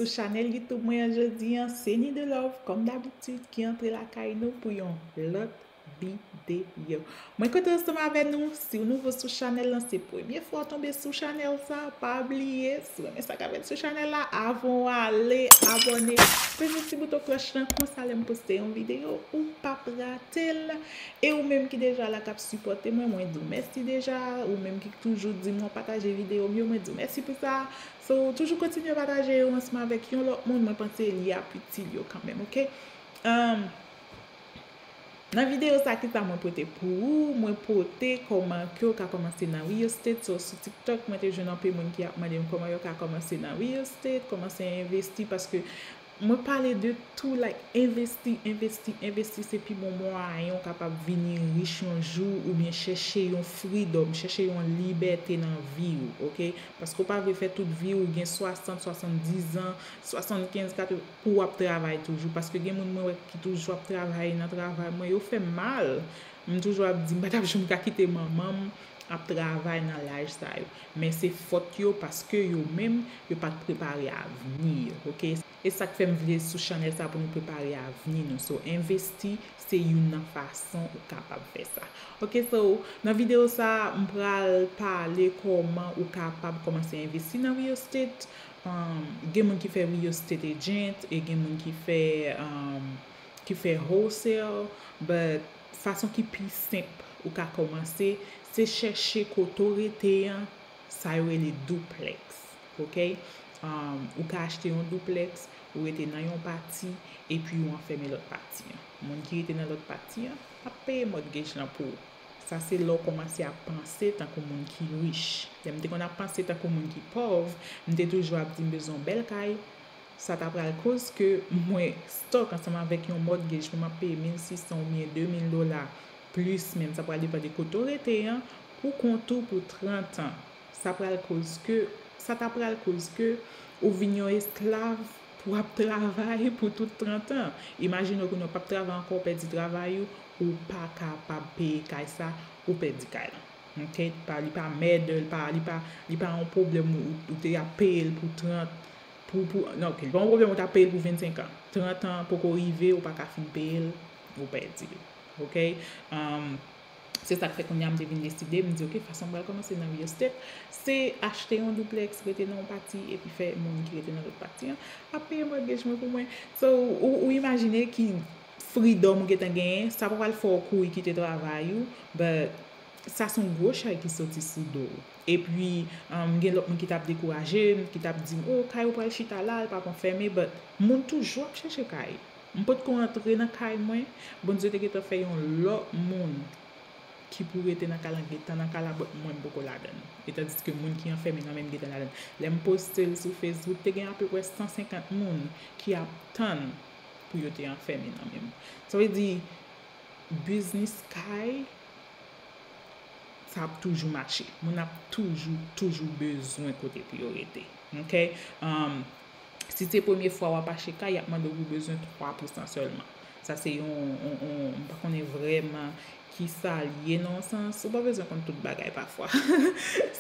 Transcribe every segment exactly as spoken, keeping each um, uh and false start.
Sou chanèl YouTube mwen an jodi an, se Ni de Love, kòm dabitid, ki antre lakay nou pou yon lòt videyo. Mwen kontan ansanm avè nou. Si w nouvo sou chanèl lan, se premye fwa w tonbe sou chanèl sa, pa bliye, si w renmen sa k ap fèt sou chanèl la, avan w ale, abòne, peze ti bouton klòch lan, konsa lè m poste yon videyo, ou p ap rate l. E ou menm ki deja la k ap sipòte mwen, mwen di w mèsi deja. Ou menm ki toujou di m w ap pataje videyo m yo, mwen di w mèsi pou sa. So, toujou kontinye pataje yo ansanm avèk yon lòt moun, mwen panse li ap itil yo kanmenm, oke? Um, nan videyo sa, ki sa mwen pote pou ou? Mwen pote kòman ke w ka kòmanse nan real estate. So, sou TikTok, mwen te jwenn anpil moun ki ap mande m kòman yo ka kòmanse nan real estate, kòmanse envesti, paske mwen pale de tou, like, envesti, envesti, envesti, se pi bon mwayen w kapab vini rich yon jou, oubyen chèche yon freedom, chèche yon libète nan vi w, oke? Paske w pa vle fè tout vi w gen swasant, swasanndizan, swasannkenz, katreven, pou w ap travay toujou. Paske gen moun mwen wè ki toujou ap travay nan travay mwen, yo fè m mal. M toujou ap di, m pa t ap janm ka kite manman m ap travay nan laj sa yo. Men se fòt yo, paske yo menm, yo pa t prepare avni yo, oke? E sa k fè m vle sou chanèl sa pou nou prepare avni nou. So, envesti, se youn nan fason ou kapab fè sa. Oke, so, nan videyo sa, m pral pale kòman ou kapab kòmanse envesti nan real estate. Um, gen moun ki fè real estate agent, e gen moun ki fè, um, ki fè wholesale, but fason ki pi senp ou ka kòmanse, se chèche kote w rete an, sa yo rele duplex, oke? Um, ou ka achte yon duplex, ou rete nan yon pati, epi ou anfèmen lòt pati an. Moun ki rete nan lòt pati an ap peye mortgage lan pou ou. Sa se lè w kòmanse ap panse tankou moun ki rich. Lè m te konn ap panse tankou moun ki pòv, m te toujou ap di m bezwen yon bèl kay. Sa ta pral koz ke mwen stuck ansanm avèk yon mortgage pou m ap peye mil sis san oubyen de mil dola, plis menm, sa pral depann de kote w rete an, pou kont ou pou trant an. Sa pral koz ke, sa ta pral koz ke ou vin yon esklav pou w ap travay pou tout trant an. Imajine w kounye a w p ap travay ankò, w pèdi travay ou, ou pa kapab peye kay sa, ou pèdi kay lan. Oke? Pa, li pa mèd, li pa, li pa, li pa yon pwoblèm ou, ou te ap peye l pou trant, pou, pou, non, oke, li pa yon pwoblèm ou t ap peye l pou vennsenk an. Trant an poko rive, ou pa ka fin peye l, ou pèdi l. Oke? Um, se sa k fè kounye a m te vin deside, m di, oke, fason m pral kòmanse nan real estate, se achte yon duplex, rete nan yon pati, epi fè moun ki rete nan lòt pati an ap peye mortgage mwen pou mwen. So, ou, ou imajine ki freedom ou gentan genyen, sa pa pral fè w kouri kite travay ou, but sa se yon gwo chay ki soti sou do w. Epi, um, gen lòt moun ki t ap dekouraje m, ki t ap di m, o, kay ou pral chita la, l p ap anfèmen, but moun toujou ap chèche kay. M potko antre nan kay mwen, Bondye te gentan fè yon lòt moun ki pou rete nan kay lan, gentan nan kay la, but mwen m poko ladan l. E tandiske moun ki anfèmen nan men m gentan ladan l. Lè m poste l sou Facebook, te gen apeprè san senkant moun ki ap tann pou yo te anfèmen nan men m. Sa vle di, biznis kay, sa ap toujou mache. Moun ap toujou, toujou bezwen kote pou yo rete. Oke? Um, si se premye fwa w ap achte kay, y ap mande w pou bezwen twa pousan sèlman. Sa se yon, yon, yon, m pa konnen vrèman kisa l ye nan yon sans. Ou pa bezwen konn tout bagay pafwa.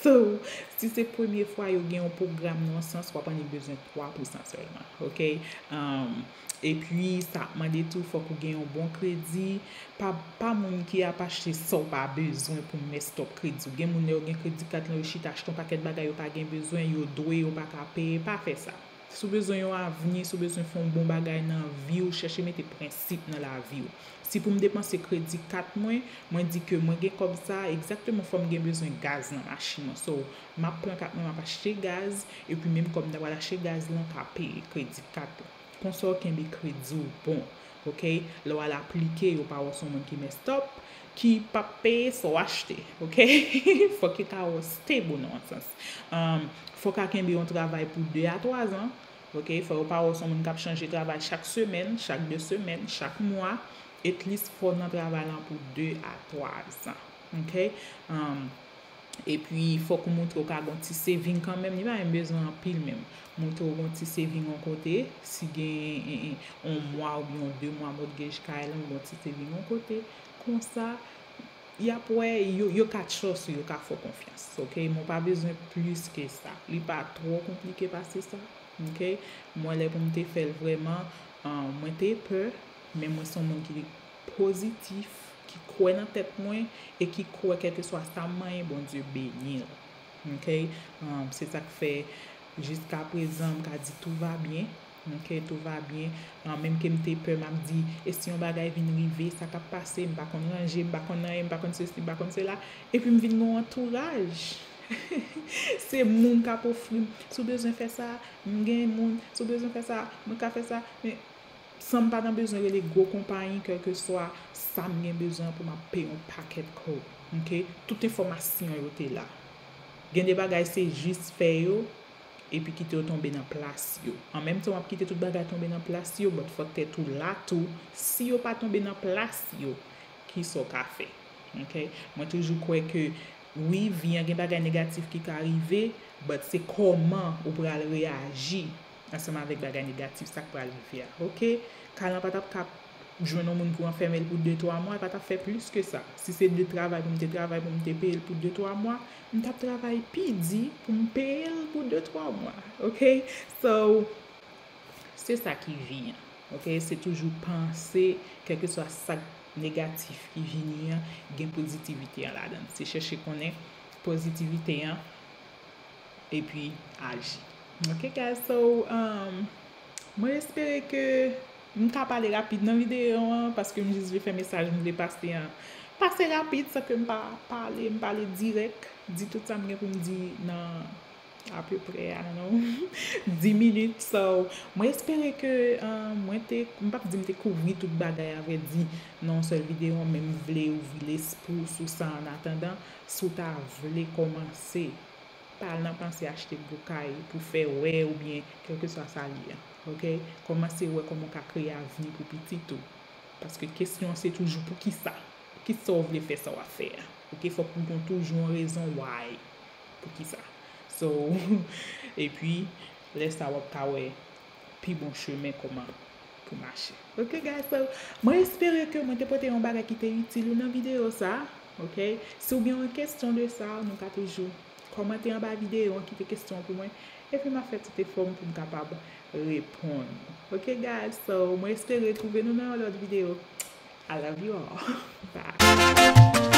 So, si se premye fwa yo gen yon pwogram nan yon sans, w ap annik bezwen twa pousan sèlman. Oke? Um, epi, sa ap mande tou, fòk ou gen yon bon kredi. Pa, pa moun ki ap achte sa w pa bezwen pou mess up kredi w. Gen moun lè yo gen kredi kat lan, yo chita achte yon pakèt bagay yo pa gen bezwen, yo dwe, yo pa ka peye. Pa fè sa. Si w bezwen yon avni, si w bezwen fè yon bon bagay nan vi w, chèche mete prensip nan lavi w. Si pou m depanse kredi kat mwen, mwen di ke mwen gen kòb sa, egzakteman fò m gen bezwen gaz nan machin mwen. So, m ap pran kat mwen, m ap achte gaz, epi menm kòb m ta pral achte gaz lan ka peye kredi kat lan. Konsa w kenbe kredi w bon. Oke? Lè w al aplike, yo pa wè w se yon moun ki messed up, ki p ap peye sa w achte. Oke? Fòk yo ta wè w stable nan yon sans. Um, fòk w ka kenbe yon travay pou de a twa zan. Oke? Fò yo pa wè w se yon moun k ap chanje travay chak semèn, chak de semèn, chak mwa. At least fò w nan travay lan pou de a twa zan. Oke? Um, epi, fòk ou montre w ka gen yon ti saving kanmenm. Li pa menm bezwen anpil menm. Montre w gen yon ti saving yon kote. Si gen, en, en, yon mwa oubyen yon de mwa mortgage kay lan, ou gen yon ti saving yon kote. Konsa, y ap wè, yo, yo ka trust ou, yo ka fè w konfyans, oke? Men w pa bezwen plis ke sa. Li pa twò konplike pase sa. Ok? Mwen, lè pou m te fè l vrèman, ah, mwen te pè, men mwen se yon moun ki pozitif, ki kwè nan tèt mwen e ki kwè kèlkeswa sa m manyen, Bondye beni l. Ok? Um, se sa k fè, jiska prezan, m ka di tout va bien. Ok, tout va bien. Ah, menm ke m te pè, m ap di, e si yon bagay vin rive, sa k ap pase, m pa konn ranje, m pa konn anyen, m pa konn sesi, m pa konn sela. Epi m vin gen yon antouraj. Se moun k ap ofri m, si w bezwen fè sa, m gen moun, si w bezwen fè sa, mwen ka fè sa. Men, san m pa nan bezwen rele gwo konpayi, kèlkeswa sa m gen bezwen pou m ap peye yon pakèt kòb. Ok? Tout enfòmasyon yo te la. Gen de bagay se jis fè yo, epi kite yo tonbe nan plas yo. An menm tan w ap kite tout bagay tonbe nan plas yo, but fòk tèt ou la tou, si yo pa tonbe nan plas yo, kisa w ka fè? Ok? Mwen toujou kwè ke wi, vi an gen bagay negatif ki ka rive, but se kòman ou pral reyaji ansanm avèk bagay negatif sa k pral rive a. Ok? Kalan pa t ap ka jwenn yon moun pou anfèmen l pou de twa mwa, e pa t ap fè plis ke sa. Si se de travay pou m te travay pou m te peye l pou de twa mwa, m t ap travay pi di pou m peye l pou de twa mwa. Ok? So, se sa ki vi an. Ok? Se toujou panse, kèlkeswa sa k negatif ki vini an, gen pozitivite an ladan l. Se chèche konnen pozitivite an, epi aji. Ok, guys, so, um, mwen espere ke m ka pale rapid nan videyo an, paske m jis vle fè mesaj m vle pase an pase rapid, san ke m pa pale, m pale dirèk, di tout sa m gen pou m di nan apeprè, I don't know, dis minit. So, mwen espere ke, uh, mwen te, m p ap di m te kouvri tout bagay, avrèdi, nan yon sèl videyo, men m vle ouvri lespri w sou sa. An atandan, si w ta vle kòmanse, pa al nan panse achte gwo kay pou fè wè oubyen kèlkeswa sa l ye an. Ok? Kòmanse wè kòman w ka kreye avni pou pitit ou. Paske kesyon an se toujou poukisa? Poukisa w vle fè sa w ap fè a? Ok? Fòk ou gen toujou yon rezon why. Poukisa? So, epi, lè sa w ap ka wè pi bon chemen kòman pou mache. Ok, guys, so, mwen espere ke mwen te pote yon bagay ki te itil ou nan videyo sa. Ok? Si w gen yon kesyon de sa, nou ka toujou kòmante anba videyo an, kite kesyon pou mwen. Epi m ap fè tout efò m pou m kapab reponn. Ok, guys, so, mwen espere twouve nou nan yon lòt videyo. I love you all. Bye.